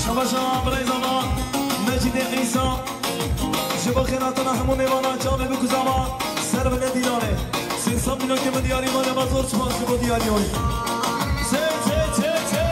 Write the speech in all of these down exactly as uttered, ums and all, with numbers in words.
Şabaşa birayza me Mecîdê Îsa. Ji bo xêrhatina hemû mêvanan çavê bikuzama ser binê dîlanê. Sê sed milyon ke min diyarî mane, me zor spas ji bo diyarî wî. Çê, çê, çê, çê.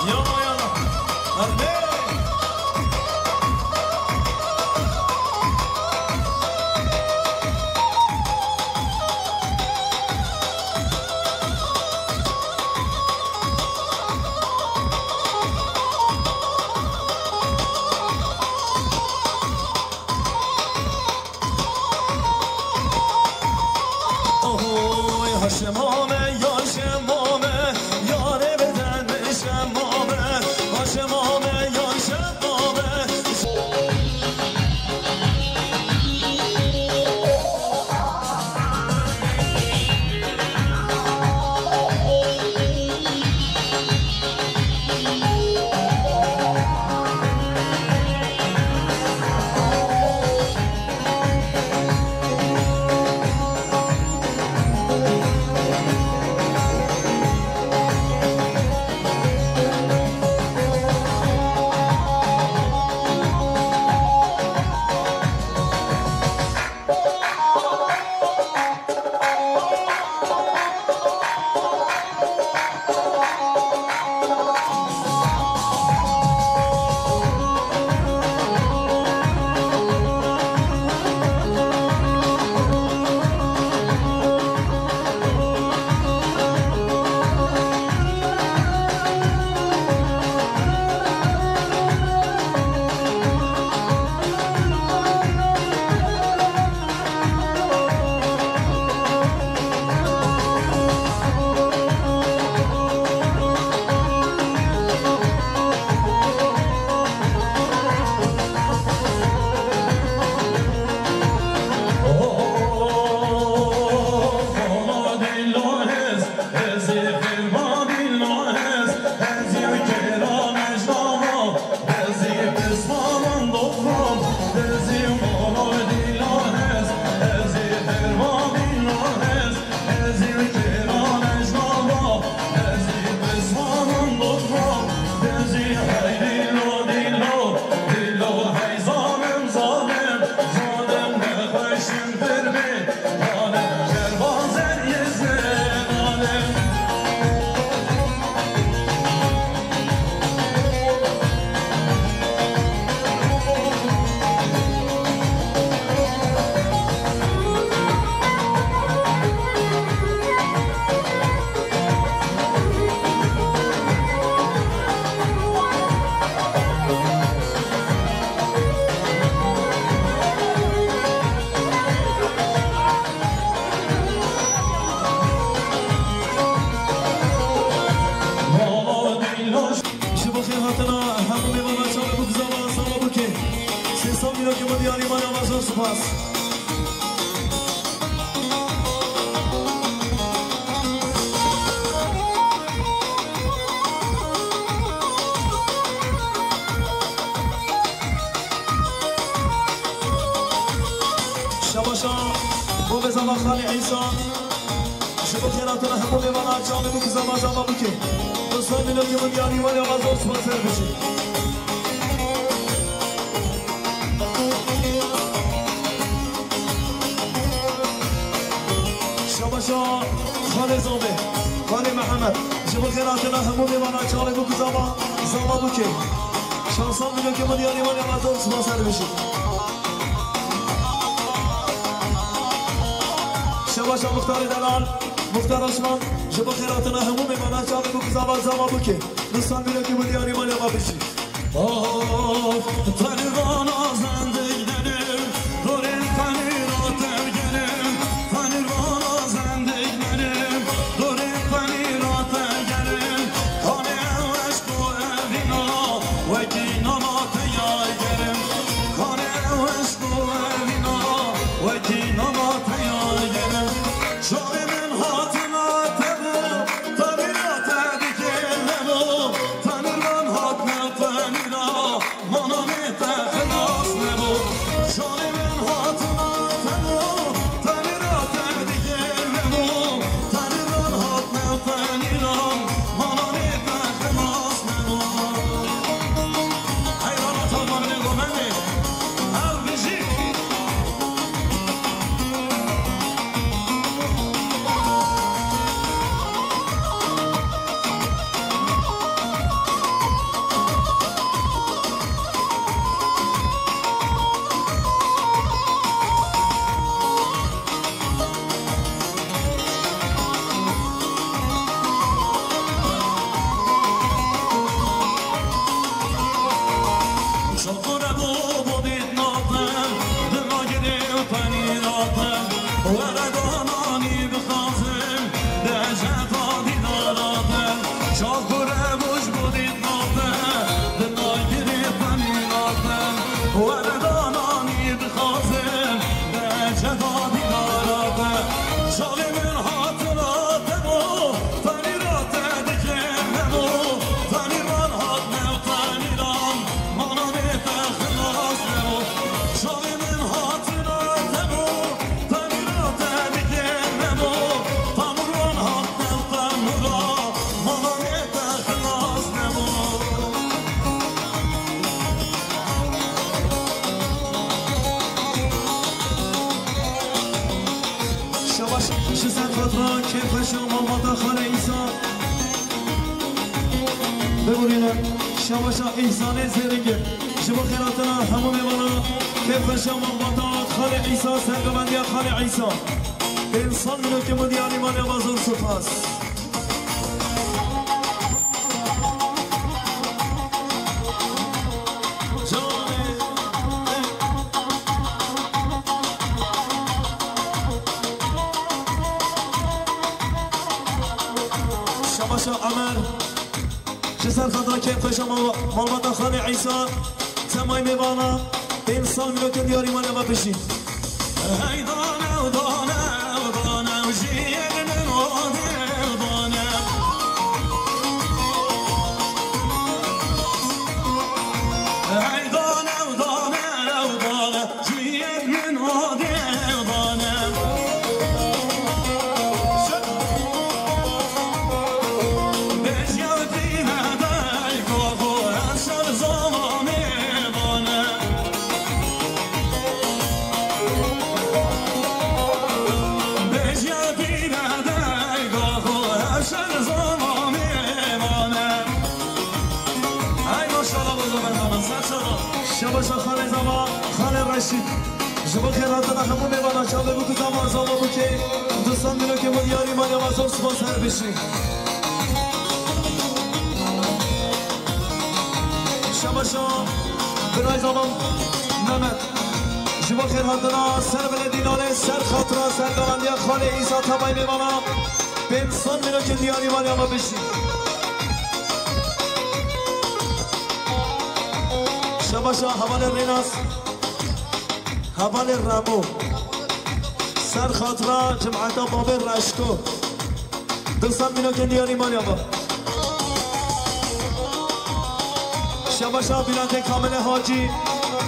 Yala, yala. Hadi. Ohoy, Haşem ame, Yaşem ame, yare beden Şem ame, Haşem ame, Yaşem ame. Şabaşa bo vê zava Xalê Îsa. Ji bo xêratina hemû mêvana çavê bû ku zava zava bike. Dostan mînokê min diyarî wan ya zor spas ser bijî. Şabaşa Xalê Zobê, Xalê Mihemed. Ji bo xêratina hemû mêvana çavê bû ku zava zava bike. Şansan mînokê min diyarî wan ya zor spas ser bijî. Şebaşa Muxtarê Delal, Muxtar Osman, ji bo xêratina hemû mêvanan çavê bû ku zava zava bûke. Nustan mînokê min diyarî maliya me bijî. Of, tenîrana zendik denim, dorê tenîra tevgenim, tenîrana zendik denim, dorê tenîra tevgenim, kanê ew eşq û evîna, wekî nama te yay gerim, kanê ew eşq Wekî nama te ya gerim. Çavê min hatina te bû, tanîra te dikê me bû. Tanîran hatine tanîra, mananê te xilas nebû. Çavê min hatina te bû, tanîra te dikê me bû. Tanîran hatine tanîra, mananê te xilas nebû. Heyrana tavanê gomemê. Her bijî. Çokure bû, bû dît natem, dima girê û penî natem, were dananî bixazim, deceta dînaratem. Çokure bû, ji bû dît natem, dima girê penî natem, were dananî bixazim, deceta dînaratem. Çavê min hatina te bû, Tanîra te dikê me bû, tanîran hatine û tanîran, mananê te xilas nebû. Çavê min hatina te bû, tanîra te dikê me bû, tanûran hatine û tanûran, mananê te xilas nebû. Şebaş, ji ser xatira kêfxweşa malbata Xalê Îsa. Bimûrîne, şebaşa Îhsanê Zêrîngê. Ji bo xêratina hemû mêvana kêfxweşa malbata Xalê Îsa, sergevendiya Xalê Îsa. Pênc sal mînokê min diyarî maliya me zor spas. Şebaşa Emer, ji ser xatira kêfxweşa mal-, malbata Xalê Îsa, temay mêvana, pênc sal mînokên diyarî maliya me bijî. Hey dane, dane, dane, jiyê min o dê dane. Hey dane, dane, dane, jiyê min o dê dane. Bêjya dîne dayko xwe, her şer zamanê dane. Bêjya dîne dayko xwe, her şer zamanê dane. Ay maşallah, bozulma zaman, saçma. Şebaşa Xalê Zava, Xalê Reşîd. Ji bo xêratina hemû mêvana çavê bû ku zava zava bûke. Dostan mînokê min diyarî maliya me zor spas her bijî. Şebaşa Birayzava Mehmet. Ji bo xêrhatina ser bilê dînanê ser xatira sergevendiya Xalê Îsa temay mêvana. Pênc sed mînokên diyarî maliya me bijî. Şebaşa hevalê Rênas. Hevalê Remo. Ser xatira cemata babê Reşko. Du sed mînokên diyarî maliya me. Şebaşa Bîlatê Kamilê Hacî.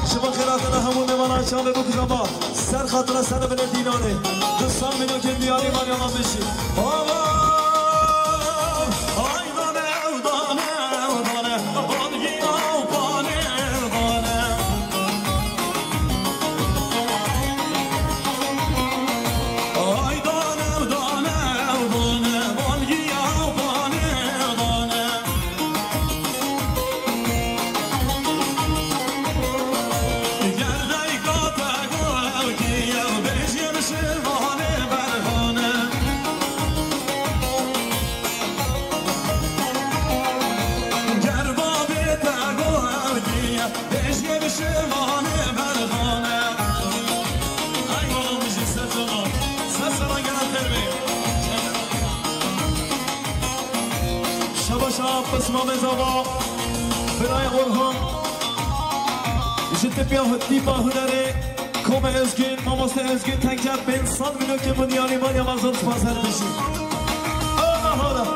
Ji bo xêrhatina hemû mêvanan çavê bikujama, ser xatira ser binê dîlanê. Du sed milyonkên diyarî Meryema bijî. Ava! Ay dane, dane, dane, bangiya û panê dane. Ay dane, dane, dane, bangiya û panê dane. Şabaşa Pismamê Zava, Birayê Orhan, ji tipiya, tîpa hunerê, Komê Özgün, Mamoste Özgün, Tenker, pênc sed milyonkên milyarî Meryema zor spas her bijî. Allah Allah.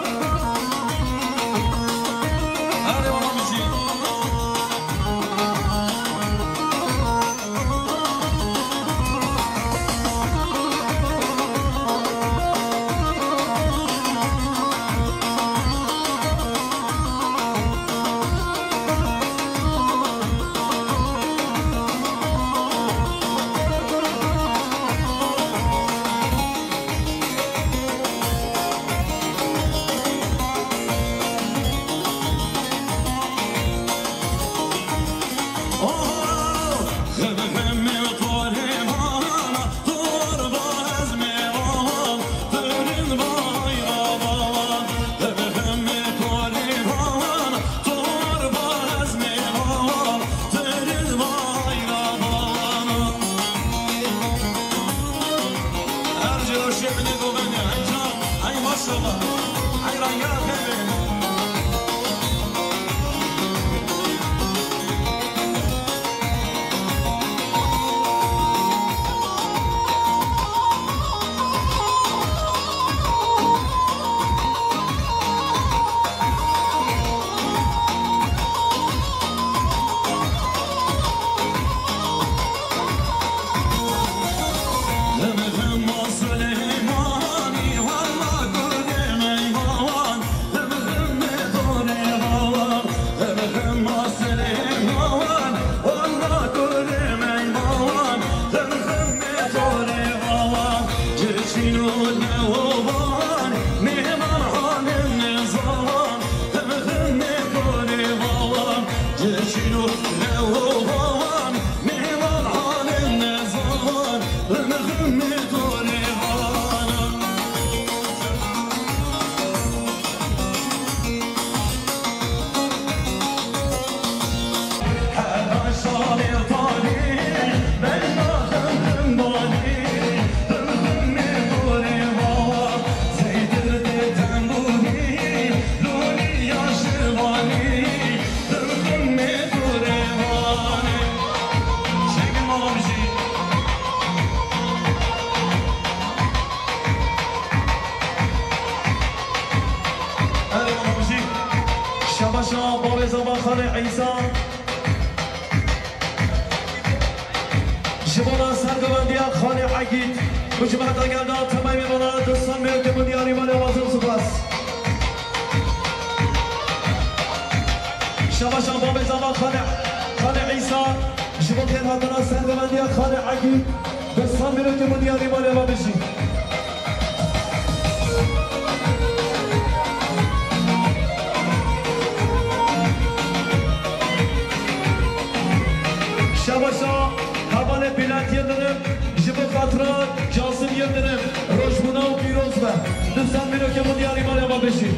Erê baba bijî. Erê baba bijî. Şabaşa bavê zava Xalê Îsa. Ji bona sergovendiya Xalê Egîd û cemaeta gelda temamê bana du sed milyonkê milyarî mane wazim spas. Şabaşa bavê zava Xalê, Xalê Îsa. Ji bo xêrhatina sergovendiya Xalê Egîd. Bi sed milyonkê milyarî mane ve bijî. Şabaşa hevalê Bülent Yıldırım, ji bo xatira Casim Yıldırım, rojbûna û pîroz be. Du sed milyonkê milyarî mane ve bijî.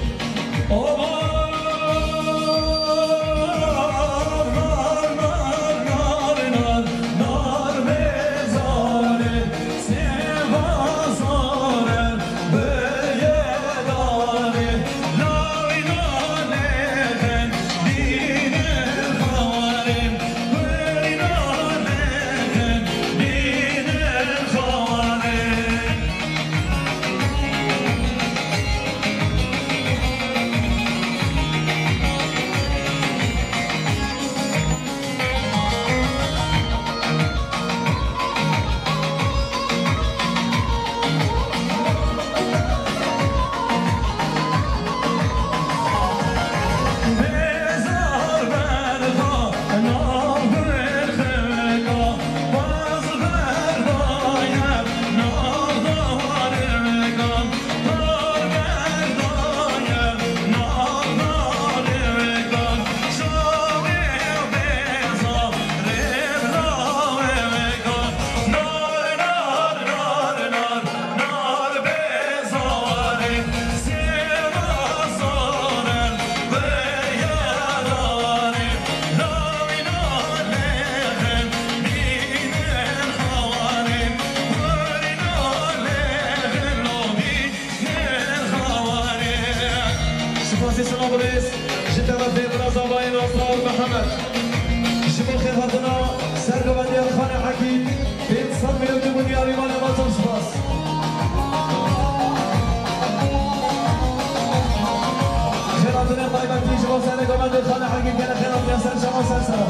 Sar Mehmet. Ji bo xêrhatina sergovendiya Xanê Ekîd, pênc sed mîlokê bû diyarî mane, zor spas. Xêrhatinên taybetî ji bo serê govendê Xanê Ekîd, gelek xêrhatine ser şema ser sera.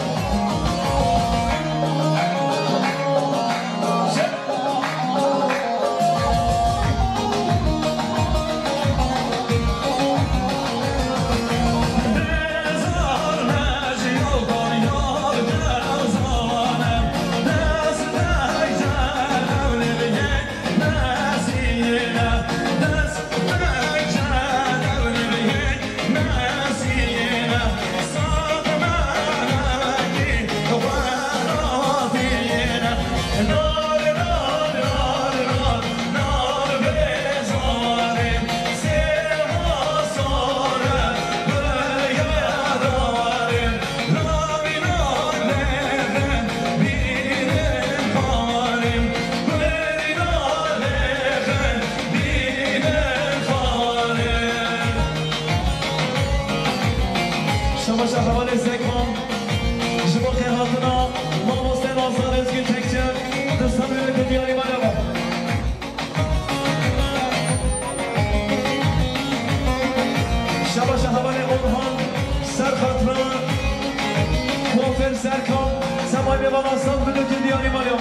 Şabaşa hevalê Sekvan, ji bo xêrhatina mamoste Nazar Özgün Tekçe, di sed mîlokê diyarî mane. Şabaşa hevalê Orhan, ser xatina kuaför Serkan, semay mêvana sed mîlokê diyarî mane.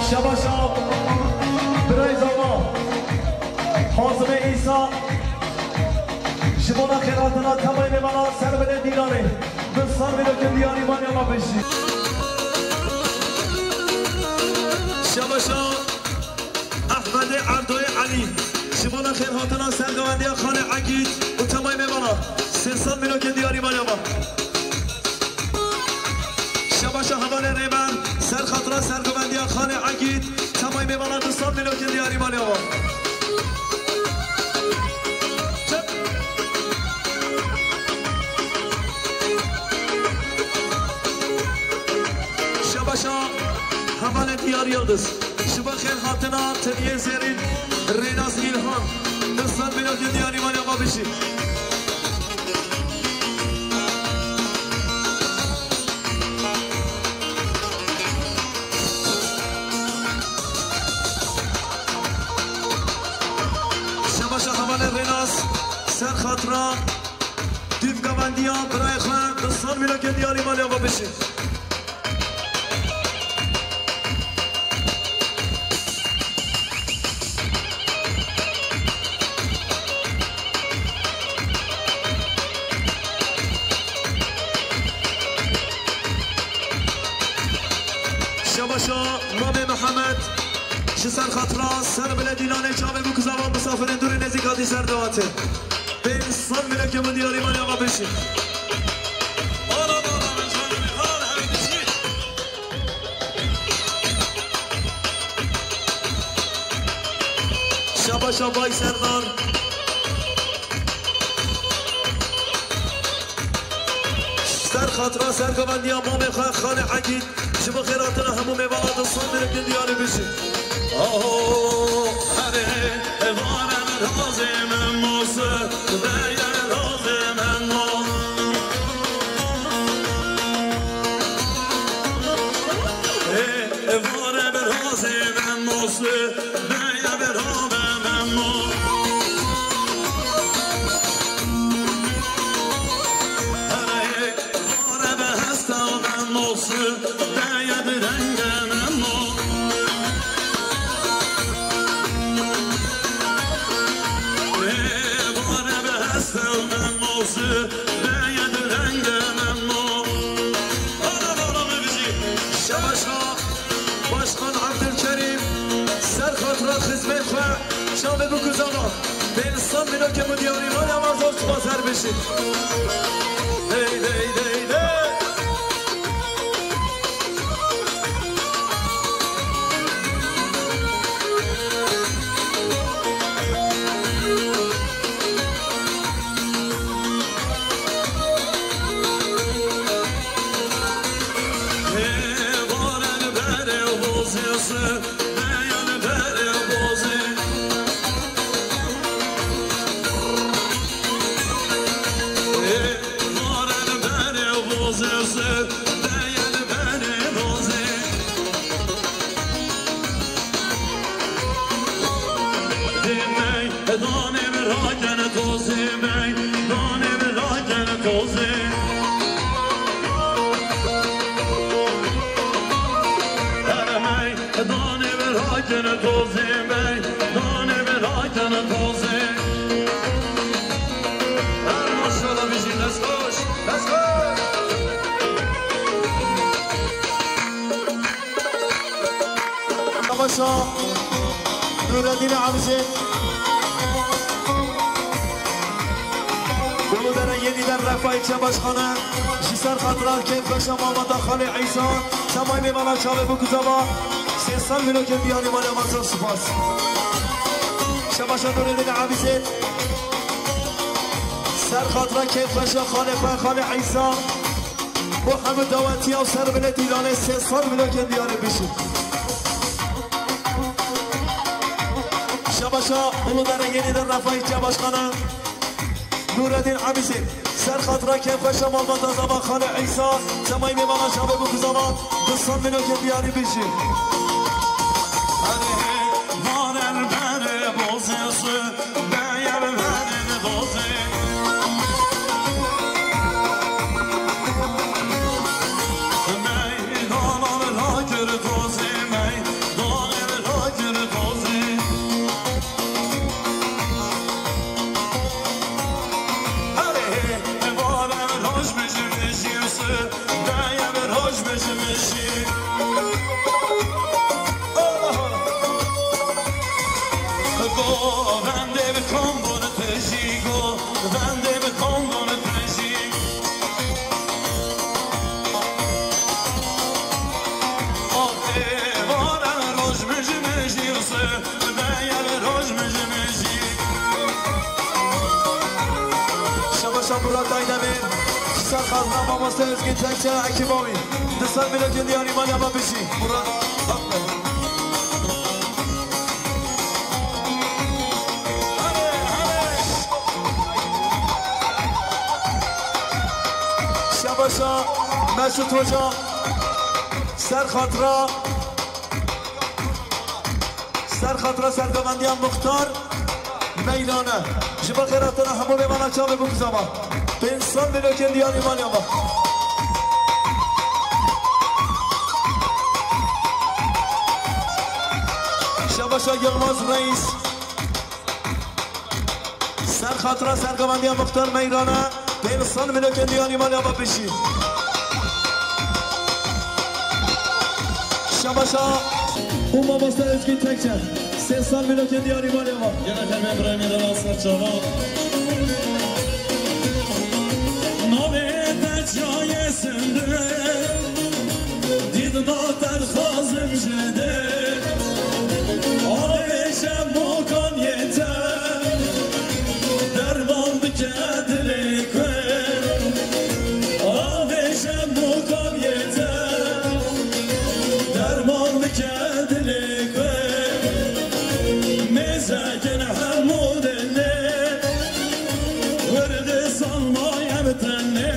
Şabaşa birayê zava Hazimê Îsa, ji bona xêrhatina temay mêvana ser binê dîlanê, di sed mîlokê diyarî mane, ma pêşî. Şabaşa Ehmedê Erdoyê Elî, ji bona xêrhatina sergovendiya Xanê Egîd û temay mêvana, sê sed mîlokê diyarî mane, ma. Şabaşa hevalê Rêber, ser xatira sergovendiya Xanê Egîd, temay mêvana, du sed mîlokên diyarî mane, awa. Şabaşa hevalê Diyar Yildiz, ji bo xêrhatina teniyê zêrîn Rênas Îlhan, du sed mîlokên diyarî mane, awa, bijî. Şabaşa hevalê Rênas, ser xatira dîv gavendiya birayê xwe, du sed mîlokên diyarî mane, awa, bijî. Şabaşa Mamê Mihemed, ji ser xatira ser bilê dîlanê çavê bû ku zavan misafirên dûrê nêzîk hatî ser dewatê. Pênc sed mîlokê min diyarî mane, awa, bijî. Şabaşa Bay Serdar. Ser xatira sergovendiya mamê xwe Xanê Egîd, ji bo xêrhatina hemû mêvana du sed mîlokên diyarî bijî. Aho, herê, evane razê me mose, beye razê me mo. Ê, evare be razê me mose, beye be rave me mo. Herê, evare be hesta me mose, beye be renge me mo. Ê, evare be hesta me mose, beye be renge me mo. Ana baba me bijî. Şabaşa Başkan Abdülkerim, ser xatira xizmet xwe, çavê bû ku zavan. Pênc sed mîlokê min diyarî mane, awa, zor spas, her bijî. Dey, dey, dey, dey. Her meydanê virakin tozê, meydanê virakin tozê. Her maşallah bijî, dest xweş, dest xweş. Savaşa Nureddin Abicin. Uludere yeniden Refah ilçe başkanı. Ji ser xatira kêfxweşa malbata Xalê Îsa. Semay mêvana çavê bû kuzava. Sê sed vîlokên diyarî maliya me zor spas. Şebaşa Nureddin Abicin. Ser xatira kêfxweşa Xalê xwe Xalê Îsa. Bo hemû dawetiya û ser binê dîlanê sê sed vîlokên diyarî bijî. Şebaşa Uludere yeniden Refah ilçe başkanı Nureddin Abicin. Ser xatira kêfxweşa malbata zava Xalê Îsa, semay mêvana çavê bû kuzava, du sed vîlokên diyarî bijî. Hadi hey, varen bere bozê su, Meydana lakir tozê, meydana lakir tozê. Erê, vare roj bijim jî, deye roj bijim jî. Go, vendê bi kombon tejî, go, vendê bi kombon tejî. Axê vare roj mij mijî, se deye roj mij mijî. Şebaşa Murat Aydemir, ji ser xatina mamoste Özgün Tekçe, ekîba wî. Du sed vîlokên diyarî maliya me bijî. Murat, aferin. Şebaşa Mesut Hoca, ser xatira, ser xatira sergovendiya Muxtar Meyrane. Ji bo xêrhatina hemû mêvana çavê bû kuzava. Pênc sed vîlokên diyarî maliya me. Şebaşa Yilmaz Reis. Ser xatira sergovendiya Muxtar Meyrane, pênc sed vîlokên diyarî maliya me bijî. Şebaşa û mamoste Özgün Tekçe, sê sed vîlokên diyarî maliya me. Gene xermê birayê me de ser çava. Navê te çayê sindire. Dîdna te dixwazim ji dê. Avêje mokan yê te, derman bike dilê ku. Avêje mokan yê te, derman bike dilê ku. Mêzekin hemû dilê, wir disan maye bi tenê.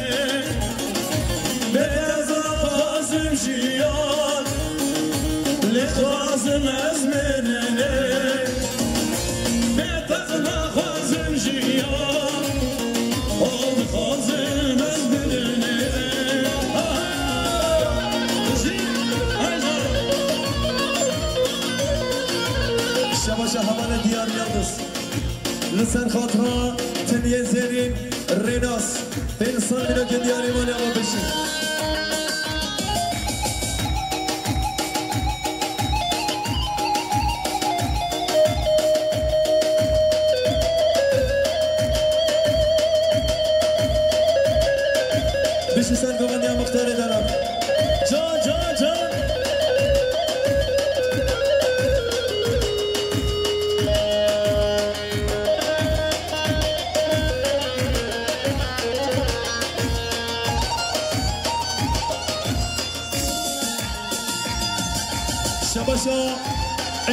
Bê ez naxwazim jiyan, lê dixwazim ez mirinê. Bê te ez naxwazim jiyan, o dixwazim ez mirinê. Şebaşa hevalê Diyar Yildiz. Li ser xatira Tiniyê Zêrîn Rênas, pênc sed vîlokên diyarî maliya me bijî. Bijî sergovendiya Muxtarê Delal. Can, can, can. Şebaşa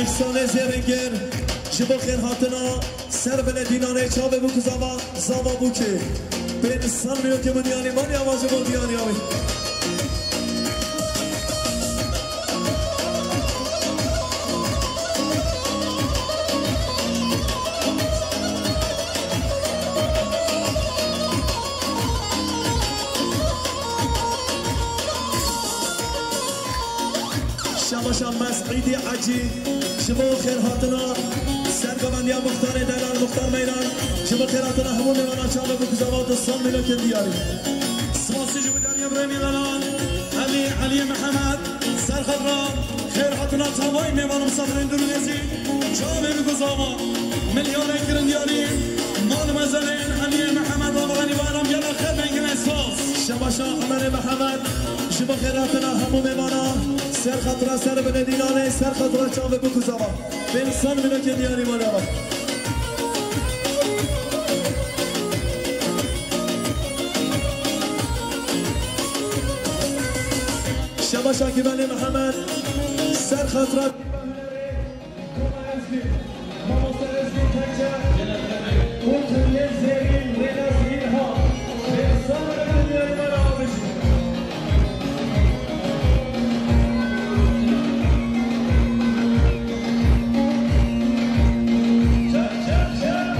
Îhsanê Zêrengir ji bo xêrhatina ser binê dîlanê çavê bû ku zava, zava bû ki. Pênc sed vîlokê min diyarî maliya me ji bo diyariya wî. Paşa Mes'îdî Hecî, ji bo xêrhatina sergovendiya Muxtarê Delal, Muxtar Meyran, ji bo xêrhatina hemû mêvana çavê bû ku zava di sal mînokên diyarî. Spasî ji bo Derya Birêmî Delal, Elî, Elî Mihemed, serxatra xêrhatina tevayî mêvan û misafirên dûr û nêzîk, çavê bû ku zava. Milyonên kirin diyarî, mal û mezenên Eliyê Mihemed Abaranî Bayram gela xêr bengine spas. Şebaşa Emerê Mihemed, ji bo xêrhatina hemû mêvana, ser xatira ser binê dîlanê, ser xatira çavê bû ku zava. Pênc sed mînokên diyarî mala. Şebaşa Kîmelê Mihemed, ser xatira Mamoste Ezgîn Tekçe û Turnê Zerîn Rênas Îlham. Bêsan Rênas Îlham. Çak, çak, çak.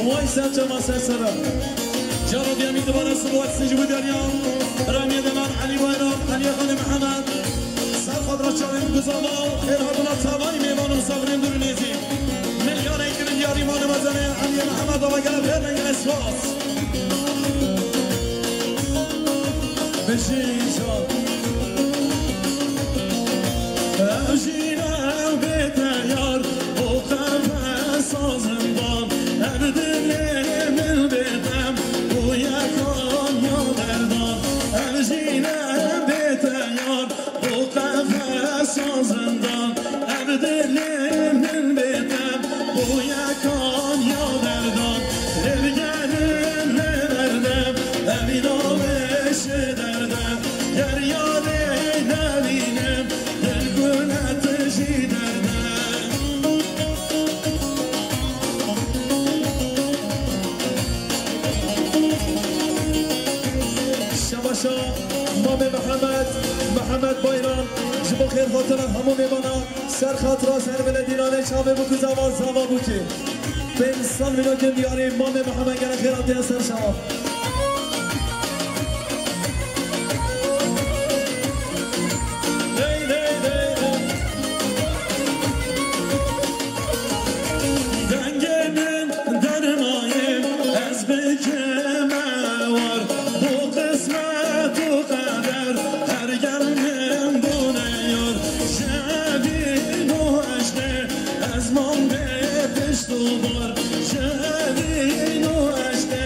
Vay serçema sersera. Cara diyemî dibare sibo etsin ji bo Derya. Remiyê deman Elî Bayram, Elî Xanê Mihemed. Ser xatira çavên ku zava, xêr hatina tevayî mêvan û misafirên dûr û nêzîk. Milyonên kirin diyarî malê mezenê Elî Mihemed ava gele bê rengine spas. Bijî can. Ev jî ne bête yar, o qefesa zindan, ev dilê min bêtem, bûye kanya derdan. Ev jî ne bête yar, o qefesa zindan, ev dilê min bêtem, bûye kanya derdan. Lê bi gerin lê berdem, ev îna wê ji derdem. Ger yarê nebînim, dil gule tu jî derdem. Şebaşa Mamê Mihemed, Mihemed Bayram, ji bo xêrhatina hemû mêvana, ser xatira ser binê dîlanê çavê bû ku zava, zava bûkê. Pênc sed mînokên diyarî, Mamê Mihemed gele xêr hatiye ser şewa. Dey, dey, dey, dey. Dengê min dermayê, ez bikime war. Bu qismet û qeder, her gel min bûne yar. Ji evîn û eşqê, ez mam bê pişt û bar. Ji evîn û eşqê,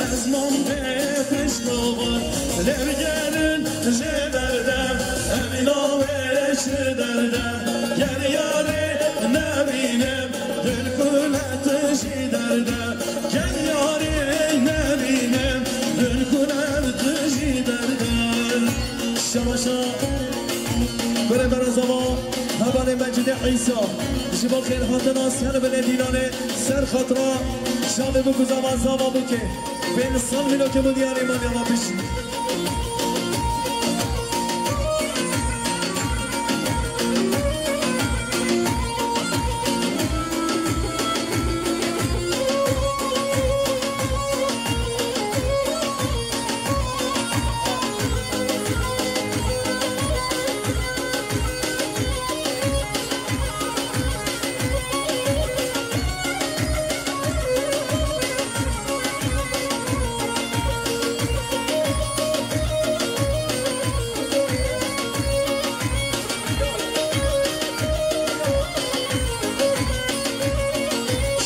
ez mam bê pişt û bar. Lê bi gerin jê derdem, ev îna wê ji derdem. Ger yarê nebînim, dil kule tu jî derdem. Ger yarê nebînim, dil kule tu jî derdem. Şebaşa kurê me re zava, hevalê Mecîdê Îsa, ji bo xêrhatina ser binê dîlanê, ser xatira çavê bû ku zava, zava bûkê. Pênc sed mînokê min diyarî maliya me pişt.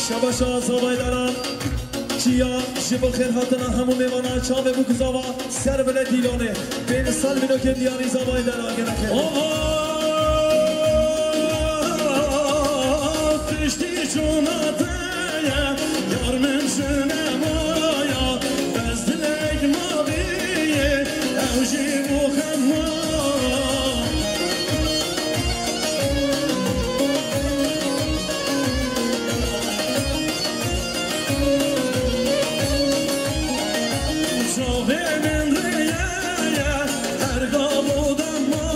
Şebaşa zavayê deran. Çiya ji bo xêrhatina hemû mêvana çavê bû ku zava ser binê dîlanê. Pênc sed mînokên diyarî zavayê deran gele xêr. Ova piştî çûna te ye, yar min ji nemaya, bes dilek mabî ye, ew jî bû xem ma Lê min rêye ye, her gavo dema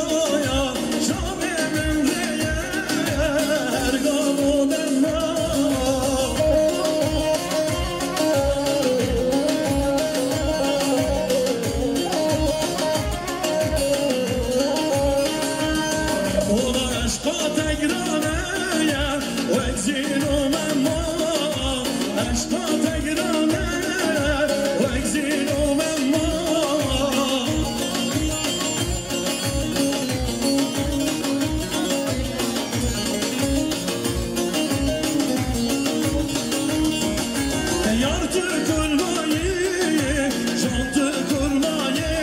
ya, çavê min rêye ye, her gavo dema. Ola eşqa tegrane ye, wek zîno me ma. Eşqa tegrane ye, wek zîno me ma. Yar tu kurmayî, can tu kurmayî,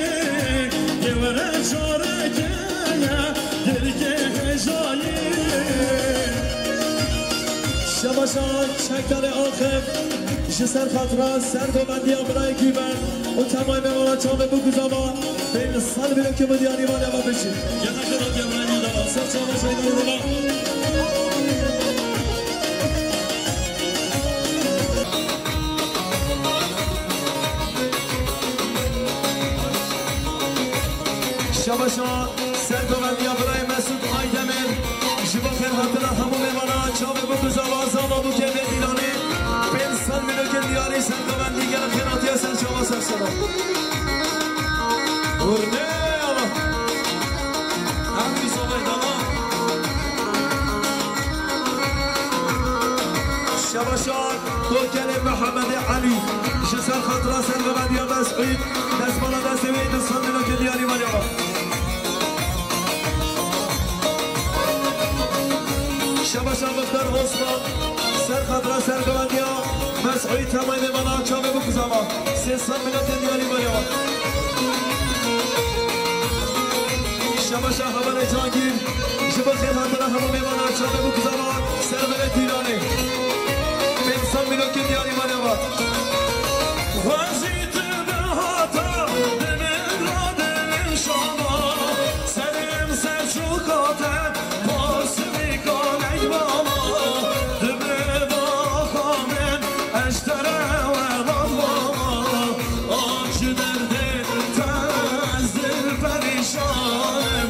yê were çareke ye, dirgê hêjayî. Şebaşa Çekdalê Axif ji ser xatira sergovendiya birayê Gülben û temay memara çavê bû ku zava. Pênc sal vînokê min diyarî maliya me bijî. Gel xêra diya birayê Gülben. Ser çava şeyda yola. Şebaşa sergovendiya birayê Mesut Aydemir. Ji bo xêrhatina hemû mêvana çavê bû ku zava, zava bû kê vê dîlanê. Pênc sal vînokê diyarî sergovendî, gelek xêr hatiye ser çava, ser çava. Hurdê Allah. Hemdî sobê dama. Şebaşa Tokelê Mihemedê Elî. Ji ser xatira sergovendiya Mes'ûd, destmala destê wê di sandînokê diyarî maliya me. Şebaşa Mixtar Osman, ser xatira sergovendiya Mes'ûd, temay mêvana çavê bû ku zava. Sê sed mînotên diyarî maliya me. Şebaşa Hevalê Cangîr, ji bo xêrhatina hemû mêvana çavê bû ku zava, ser belê dîlanê. Pênc sed mînokên diyarî maliya me. Xwezî tu bihata, di min re di min şama, serê min Selçûka te, Parsivîka neyvana, di bê daxa min, ez ji te re welam mama, a ji derdê te ez dil perîşan im.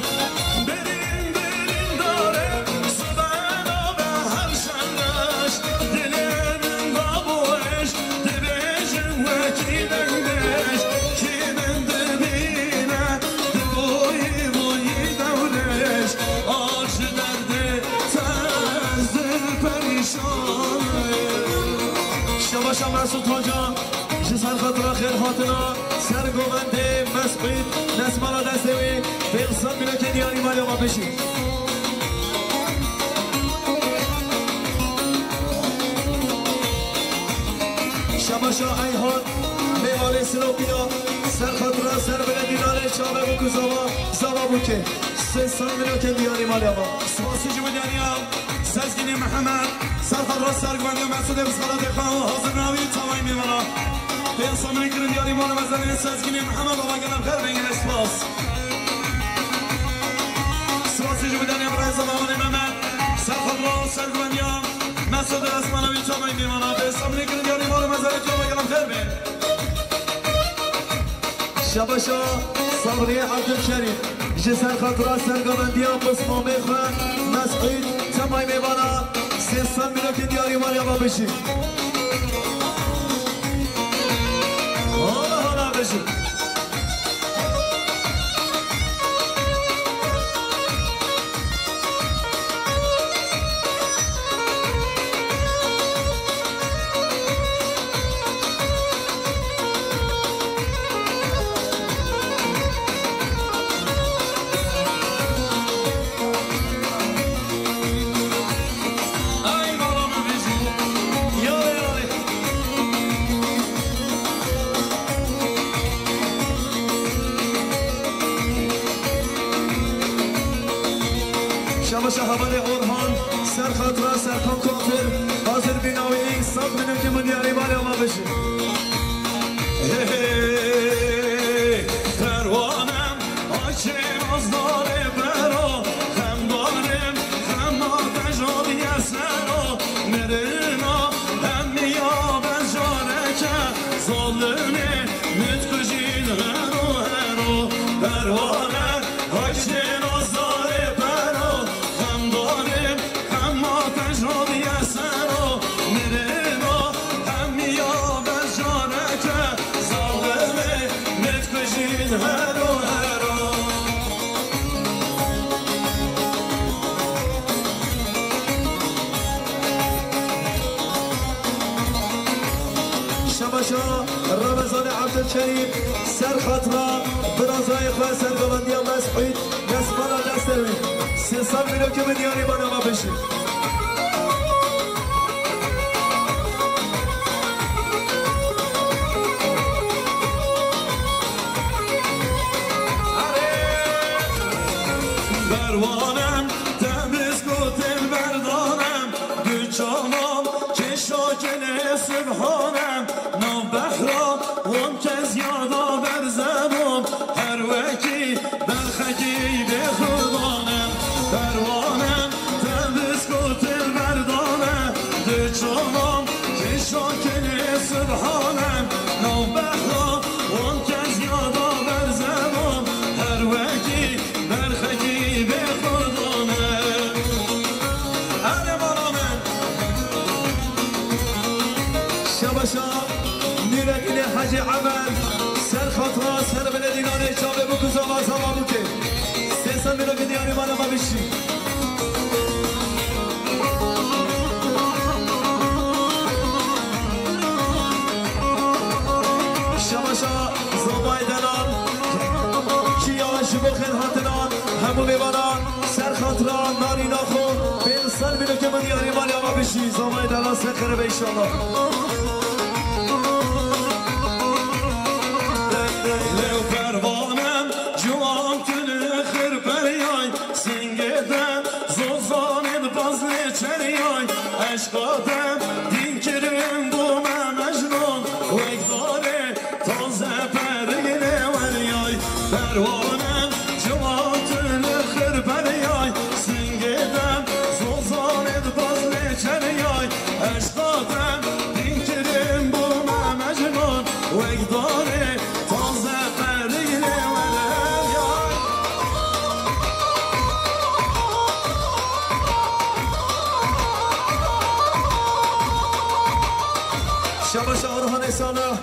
Birîn, birîn dare, sibe nabe her şereş, dilê min da bû êş, dibêjin wekî dengdêş, kî min dibîne, diboyî boyî dewrêş, a ji derdê te ez dil perîşan im. Şebaşa Mesut Hoca, ji ser xatira xêrhatina sergovendê Mes'ûd, destmala destê wî, pênc sed mînokê diyarî maliya me bijî. Şebaşa Eyhan, mêvalê Silopiya, ser xatira ser belê dîlanê çavê bû ku zava, zava bû kê. Sê sed mînokên diyarî maliya me. Spasî ji bo diyariya Sezgînê Mihemed, ser xatira sergovendiya Mesûdê Bisxalatê xwe û hazir navî temay mêvana. Pênc sed mînokên diyarî maliya me zerê Sezgînê Mihemed, ava gelek xêr bin, gelek spas. Spasî ji bo diyariya birayê Zemanê Mehmet, ser xatira sergovendiya Mesûdê Esmana wî temay mêvana. Pênc sed mînokên diyarî maliya me zerê ava gelek xêr bin. Şebaşa Sabriye Abdülkerim, ji ser xatira sergovendiya pismamê xwe Mes'ûd, temay mêvana, sê sed mînokên diyarî maliya me bijî. Hala hala bijî. Ay, bala min vêjî. Yarê, yarê. Şebaşa Hevalê Orhan, ser xatira Serkan Kuafir, hazir bîna wî, sed mînokên min diyarî maliya me bijî. Hey, hey, hey, hey, hey. Perwanem, Aşê nazdarê bero, hem darim, hem ma bejariye sero, mirina, hem ya bejareke, zalimê, Min dikujîn hero hero, perwane, hakişê nazarê pero, xem danim, hema te jodiye sero, mirina, hemiya bejareke, zalimê, min dikujîn hero hero. Şebaşa Remezanê Ebdulkerîm, ser xatira birazayê xwe, sergovendiya Mesûd, destmala destê wî. Sê sed mînokê min diyarî bana me bişî. Perwanem, temiz gotin berdanem, du çavam, keşa kelê subhanem, nav behra, wan kes yada berzebom, her wekî berxekî bêxudanem, perwanem, temiz gotin berdane, du çavam, keşa kelê subhanem, nav behra, wan kes yada berzebom, her wekî berxekî bêxudanem. Erê bala min. Şebaşa Nûreddînê Hecî Emel, ser xatira, ser bilê dînanê çavê bûk û zava zava bûkê. Sê sed mînokê diyarî bana me bişî. Şebaşa Zamayê delal, çiya ji bo xêr hatina hemû mêvanan, ser xatira narîna xwe, pênc sed mînokê min diyarî maliya me bişî, Zamayê delal ser xerebe înşallah. Lew pervanem, ciwan tu li xir periyay, singê de zozanê di bazlê çeriyay, eşqa te dîn kirin bo me mecnun, wek darê Taze perînê weriyay, perwanem, ciwan tu li xir periyay, singê dem, zozanê di bazlê çeriyay, eşqa te dîn kirin bo me mecnun, wek darê taze perînê weriyay. Şebaşa Orhanê Salih.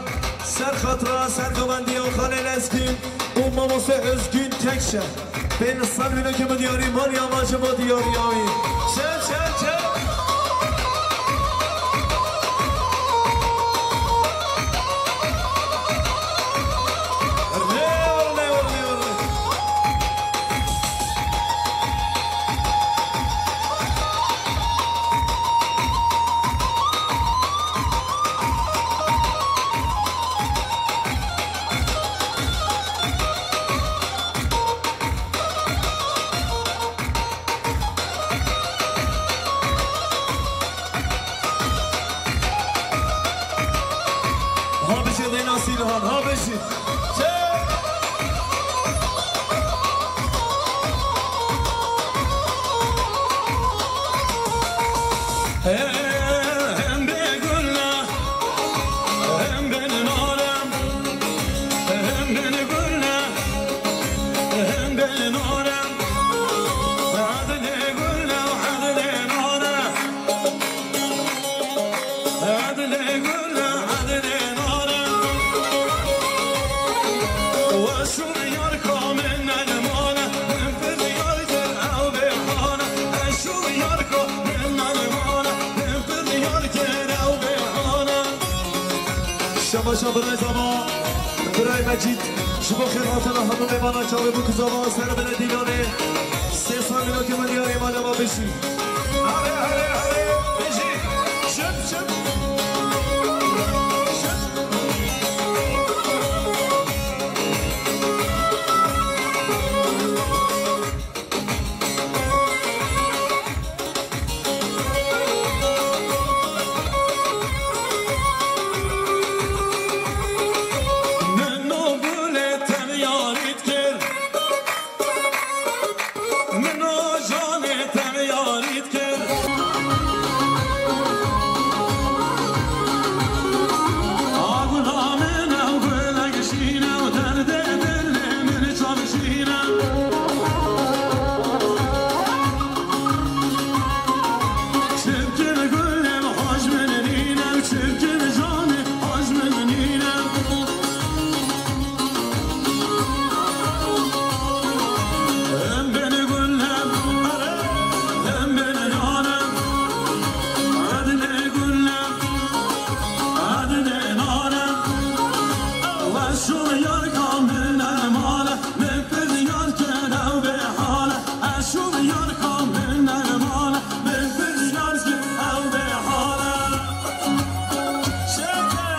Ser xatira sergovendiya Xalê Lezgîn û Mamoste Özgün Tekşe. Pênc sed mînokê min diyarî maliya me ji bo diyariya wî. Çe, çe, çe. Rê, rê, rê, rê. Ha bijî Rêna Sîlhan, ha bijî. Hem bê gul ne, hem bê nare, hem bê gul ne, hem bê nare. Edlê gul ne, edlê nare. Edlê gul, edlê nare. Weş û yar ka min nelmane, min pir yar kir ew bêhane. Weş û yar ka min nelmane, min pir yar kir ew bêhane. Şebaşa birayê zava, birayê Mecîd, ji bo xêrhatina hemû mêvana çavê bûk û zava ser binê dîlanê, sê sed mînokê min diyarî maliya me bişî. Hale, hale, hale, bijî. Şıp, şıp. Şıp. Min nû gulê te diyarî dikir. Min o canê te diyarî dikir. Şûmiyar ka min ermane, min piryar kir ew bê hale. Şûmiyar ka min ermane, min piryar kir ew bê hale. Şeke.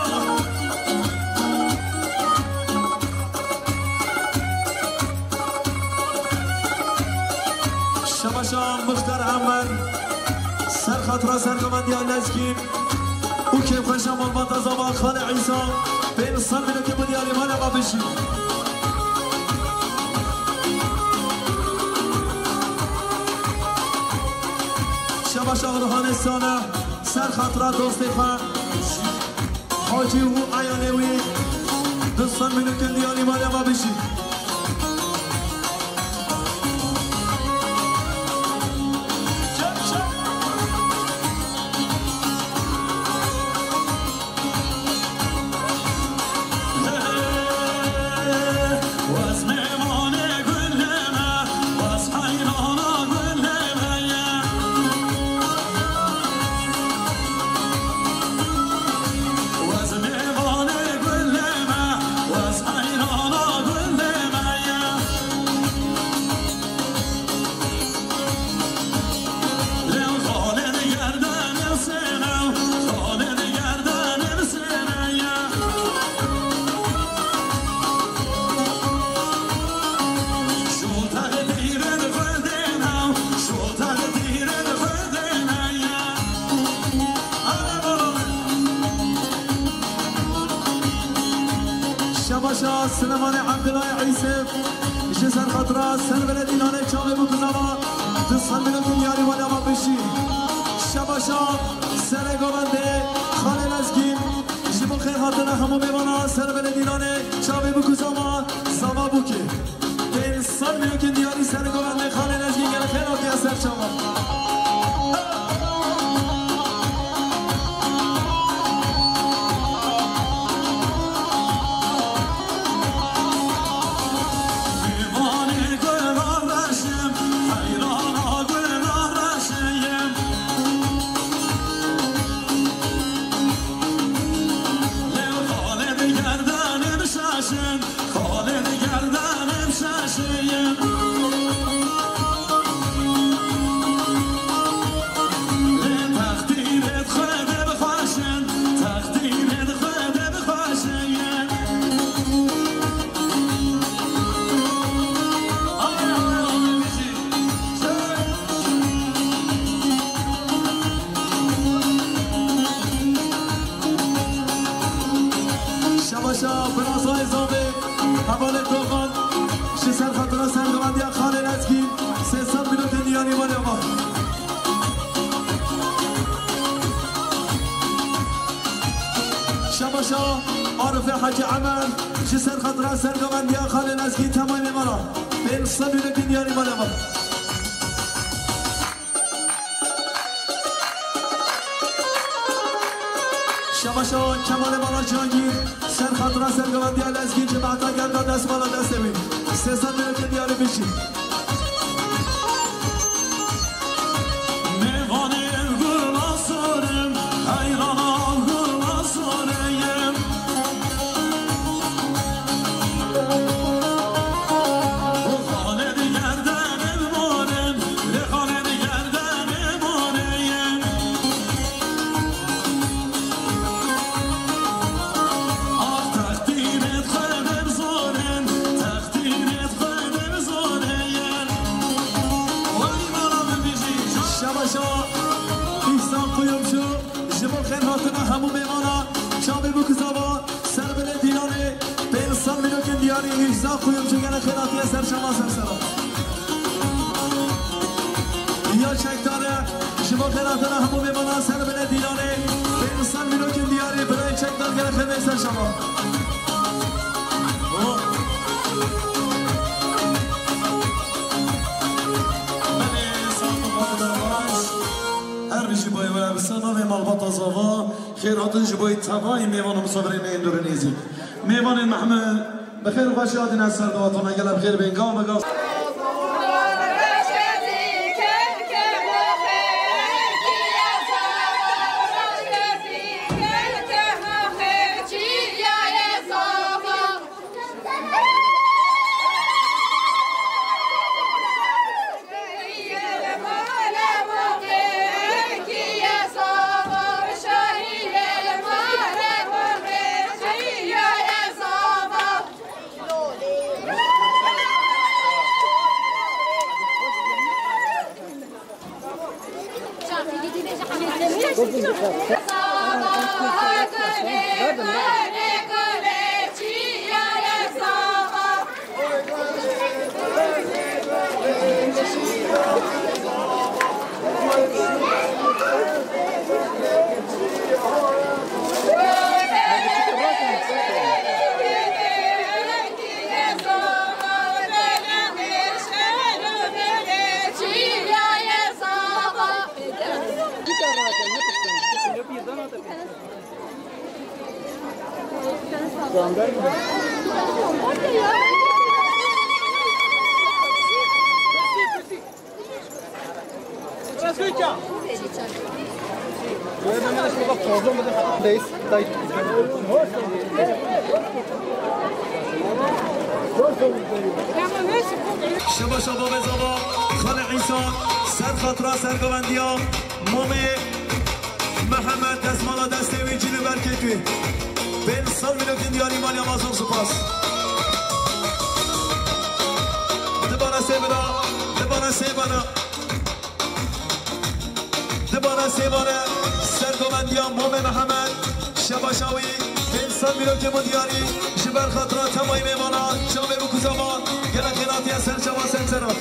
Şebaşa Muxtar Emer, ser xatira sergovendiya Lezgîn û kêfxweşa malbata zava Xalê Îsa, pênc sed mînokê bi diyarî mala me bijî. Şebaşa Ruhanê Salih, ser xatira dostê xwe. Hacî û eyalê wî, du sed mînokên diyarî mala me bijî. Şebaşa Silemanê Ebdulay Îsif, ji ser xatira Servelê Dîlanê çavê bû kuzava, du sed mînokên diyarî mala me bijî. Şebaşa Serê Govendê Xalê Lezgîn, ji bo xêr hatina hemû mêvana Servelê Dîlanê çavê bû kuzava, zava bûkê. Pênc sed mînokên diyarî Serê Govendê Xalê Lezgîn gelek xêr hatiye ser çava. Şebaşa Birazayê Zavê, hevalê Doxan, ji ser xatira sergovendiya Xalê Lezgîn, sê sed mînokên diyarî mala me. Şebaşa Arifê Hecî Emer, ji ser xatira sergovendiya Xalê Lezgîn, temamê me re, pênc sed mînokên diyarî mala me. Şebaşa Kemalê Mala Cihangîr, ser xatira sergovendiya Lezgîn, cemata gerda dest mala destê wî. Sê sed mînokên diyarî bijî. Mêvanê gula sorim, heyrana gula soreyim. Şebaşa İhsan Kuyumcu, ji bo xêr hatina hemû mêvana, çavê bû kuzava, Serbilê Dîlanê, pênc sed mînokên diyarî, Îhsan Kuyumcu gelek xêr hatiye ser çava ser sera. Ya çekdar e, ji bo xêr hatina hemû mêvana, Serbilê Dîlanê, pênc sed mînokên diyarî, birayê çekdar gelek xêr ser çava. Belê, sağ ol, baş. Her bijî bayê we, bi sedavê malbata zava, xêr hatin ji bo tevayî mêvan û misafirên me yên dûr û nêzîk. Mêvanên me hemû bi xêr û xweşî hatine ser dawatana, gelek bi xêr bên, gav bi gav. Şebaşa Babê Zava, Xalê Îsa, ser xatira sergovendiya Mamê Mihemed, destmala destê wî, cîn û berkê wî. Pênc sed mînokên diyarî maliya, ma zor spas. Dibara sêvira, dibara sêvira. Dibara sêvara sergovendiya Mamê Mihemed, şebaşa wî, pênc sed mînokê min diyarî, ji ber xatira temayî mêvana, çavê bikû zava, gelek xêr hatiye ser çava, ser sera.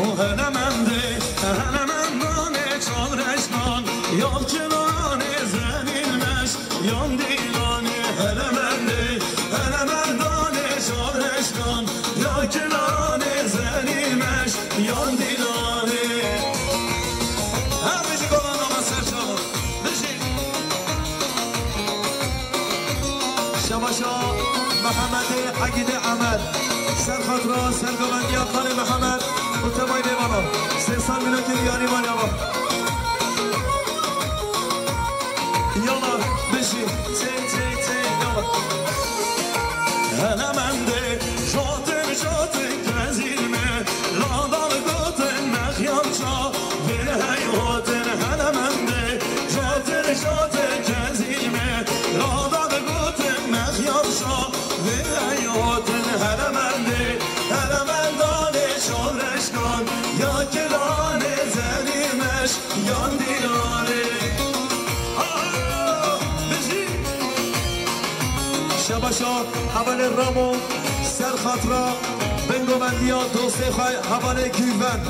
O hele mendê, hele mendanê, çavreşkan, yalçinanê, zenîlmeş, yan dîlanê, hele mendê, hele mendanê, çavreşkan, yalçinanê, zenîlmeş, yan dîlanê. Her bijî golan ama ser çava. Bijî. Şebaşa Mehemedê Egîdê Emed. Ser xatira sergovendiya Xalê Mihemed û temayî mêvana. Sê sed mînokê diyarî maliya, va. Yala, bijî, çê, çê, çê, yala. Hele mendê, jotin, jotin, kezîlme, ladan gotin, mexyam ça, vê hey hotin, hele mendê, jotin, jotin, kezîlme, ladan gotin, mexyam ça, vê hey hotin, hele mendê, hele mendanê, şoreşkan, ya kilanê, zerîmeş, yan dîlanê. Ah, bijî. Şebaşa hevalê Ramo, ser xatira bingovendiya dostê xwe hevalê Gülven.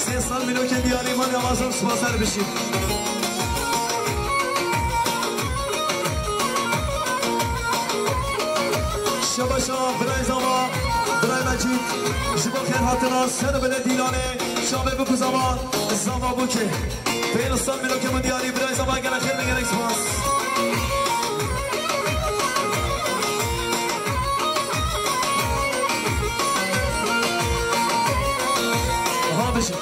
Sê sed mînokên diyarî maliya, ma zor spas, ser bijî. Şebaşa birayê Zava, birayê Mecîd, ji bo xêr hatina ser bile dîlanê, çavê bikû zava, zava bûkê. Pênc sed mînokê min diyarî, birayê Zava, gelek xêr, gelek spas. Ha, bijî.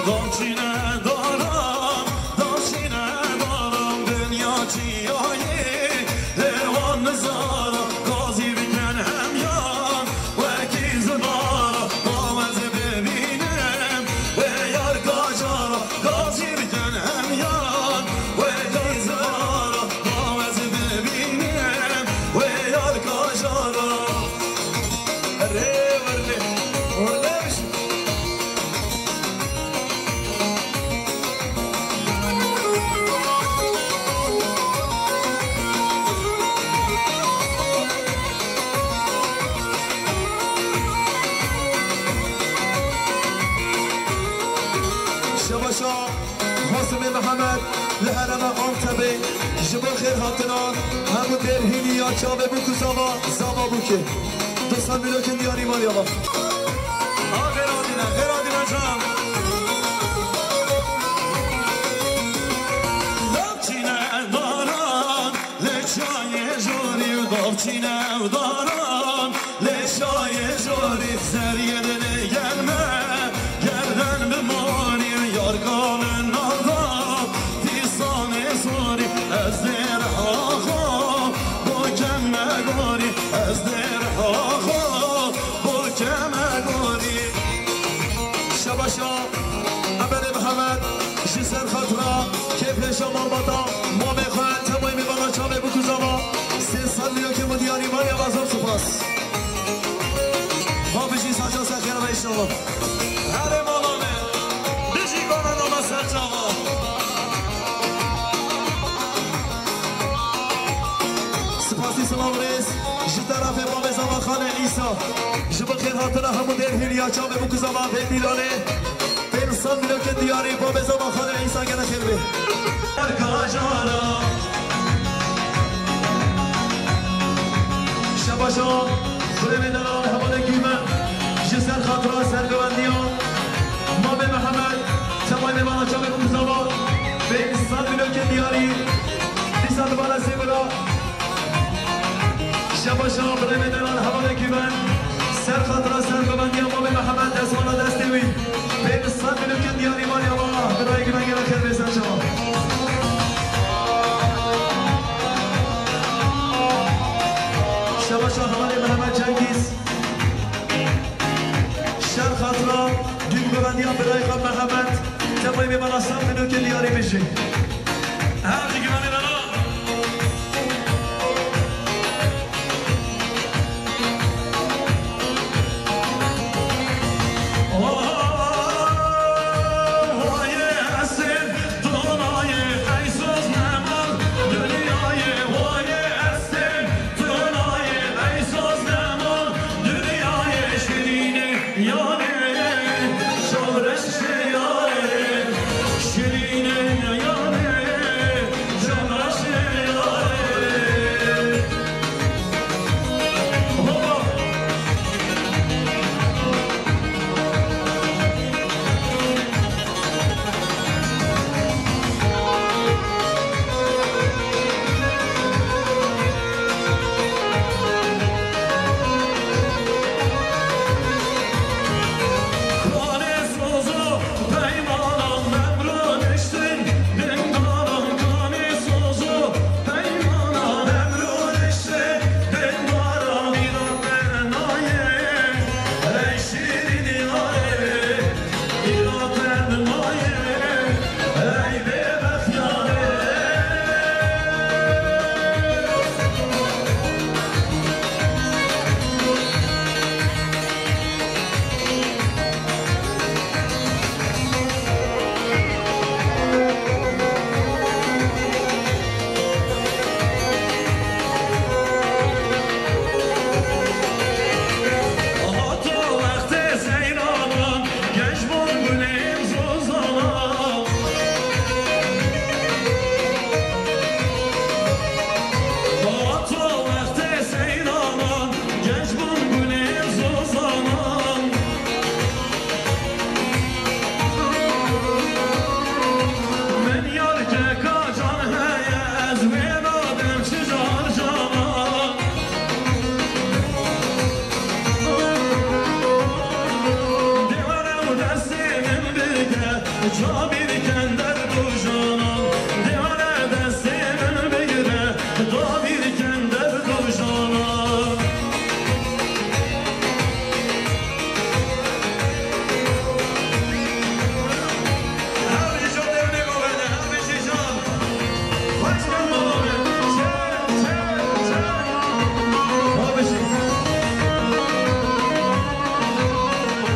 Daçine daran, daçine daran, dinya çiyayê, lê wan nizara, gazî bikin hemyan, wekî zimara, bawez bibînim, wê yar kajara, gazî bikin hemyan, wekî zimara, bawez bibînim, wê yar kajara. Erê, werê, werê. Şebaşa Hasimê Mihemed li herêma Antepê ji bo xêr hatina hemû dêrhînî ya çavê bûk û zava, zava bûkê. Du sed mînokên diyarî maliya, va. Ha, xêr hatine, xêr hatine can. Daçine daran, lê çayê jorî, daçine daran, lê çayê jorî, zeriyê dilê gelme, gerden bimanî, yar kalin nada, dîsanê zorî, ez dê reha xwe, bo keme gorî, ez dê reha xwe, bo keme gorî. Şebaşa Emelê Mihemed, ji ser xatira kêfreşa malbata, mamê xwe, temayî mêvana çavê bûk û zava, sê sed mînokê min diyarî maliya, va zor spas. Ha, Herê mala me. Bijî gona name ser çava. Spasî silav rêz ji terefê Babê Zava Xanê Îsa. Ji bo xêrhatina hemû dêrhêliya çavê bû ku zava vê pîlanê. Pênc sed mîlokên diyarî Babê Zava Xanê Îsa gene xêr bê. Kajara. Şebaşa, birêvê delal, hevalê gî me, ji ser xatira sergovendiya Mamê Mihemed, çavê mêvana çavê ku zava, pênc sed mîlokên diyarî, dîsa dibare sêvira. Şebaşa, birêvê delal, hevalê gî me, ser xatira sergovendiya Mamê Mihemed, destmala destê wî. Pênc sed mîlokên diyarî maliya me, birayê gî me gere xêr bê ser çava. Şebaşa hevalê Mihemed Cengîz. Şer xatira, dû govendiya birayê xwe Mihemed, temay mêvana sed mîlokên diyarî bijî. Her jî güvenê dana.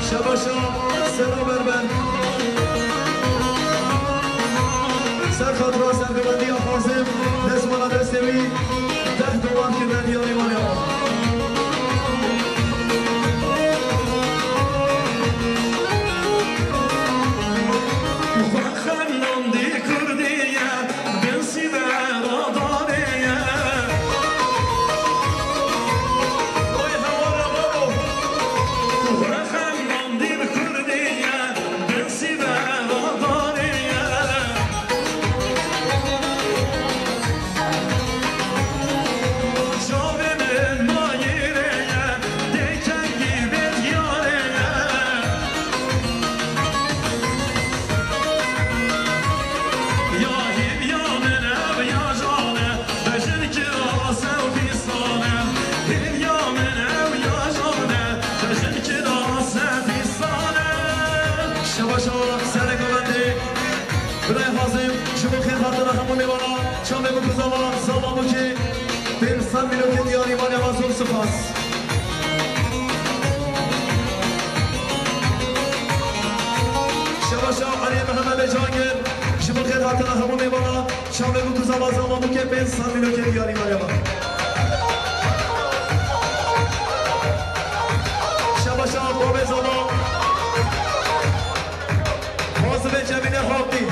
Şebaşa, sera berber. Ser xatira sergovendiya Xazim, destmala destê wî, deh dolar kirine diyarî maliya. Şebaşa serê govendê. Birayê Xazim, ji bo xêrhatina hemû mêvana, çavê bû ku zava, zava bû ki pênc sed mîlokên diyarî maliya me, zor spas. Şaş Elî Mihemedê Cangir, ji bo xêrhatina hemû mêvana, çavê ku zava zava bûke pênc sed mînokê diyarî meriya me. Şaş Şaş, babê zava. Hazimê Cemîlê Hawtî.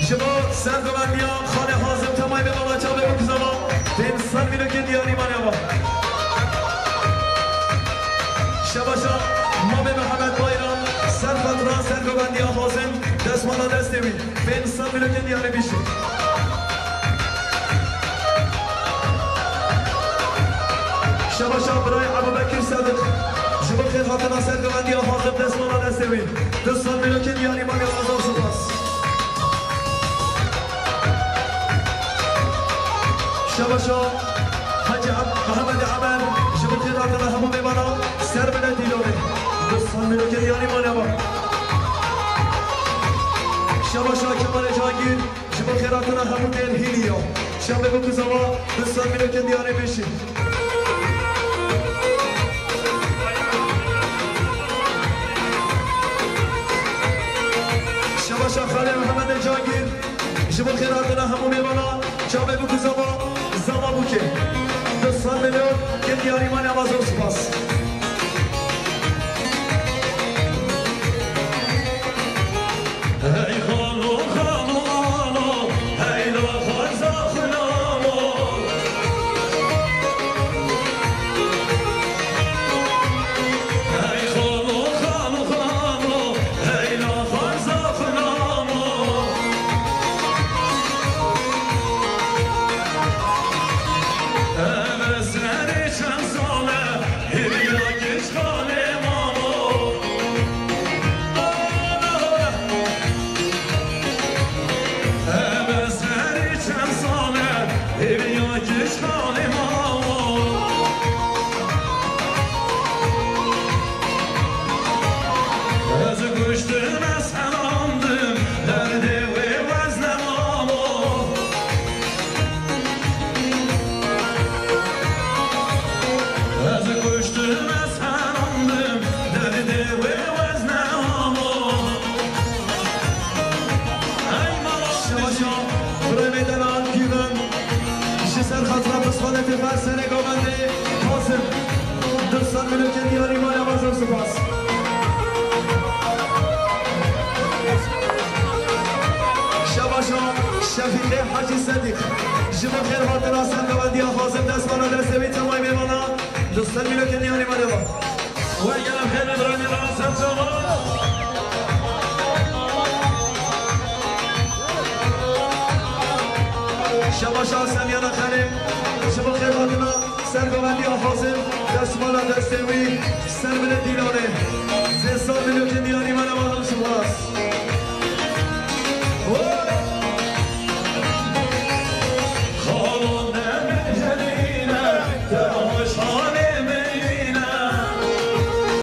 Ji bo sergovendiya xanê Hazim Temay bê bala çavê ku zava pênc sed mînokê diyarî meriya me. Şaş Şaş, mamê Mehmet Bayram, serfetran sergovendiya Hazim, destmala destê wî, pênc sed mînokê diyarî bişî. Şaş Şaş, birayê Ebubekir Sediq, ji bo xêrhatina sergovendiya Hazim, destmala destê wî, du sed mînokê diyarî meriya me, zor spas. Şaş Şaş, Hacı Ab-, Mehemedê Emer, ji bo xêrhatina hemû mêvana, ser bine dîlorê. Du sed mînokê diyarî meriya me. Şaş Şaş, Kemalê Cangir, ji bo xêrhatina hemû dêrhînî ya. Çavê ku zava, du sed mînokê diyarî bişî. Şaş Şaş, Xalê Mehemedê Cangir, ji bo xêrhatina hemû mêvana, çavê ku zava, zava bûke. Du sed mînokê diyarî meriya me, zor spas. Hey xalo, xalo, xalo, hey la xarza xulamo. Hey xalo, xalo, xalo, hey la xarza xulamo. Ev serê çend sale, hêviya giş xalê mamo. Ebe serî çend sal e, hêviya giş xalê mamo. Ez kuştim, ez helandim, derdê wê wezne mamo. Ez kuştim, ez helandim, derdê wê wezne mamo. Şaş Şaş, birayê me Delal Gîlan, ji ser xatira pisxanê têfer serê govendê Hazim, du sed mînokê diyarî meriya me, zor spas. Şaş Şaş, Şefîqê Hacî Sedîq, ji bo xêrhatina sergovendiya Hazim, destmala destê wî, Temay mêvana, du sed mînokê diyarî meriya me. Wegere xêrê birayê me, ser çava. Şaş Şaş, Semyana Xelê, ji bo xêrhatina sergovendiya Hazim, destmala destê wî, ser bine dîlanê. Sê sed mînokê diyarî meriya me, zor spas.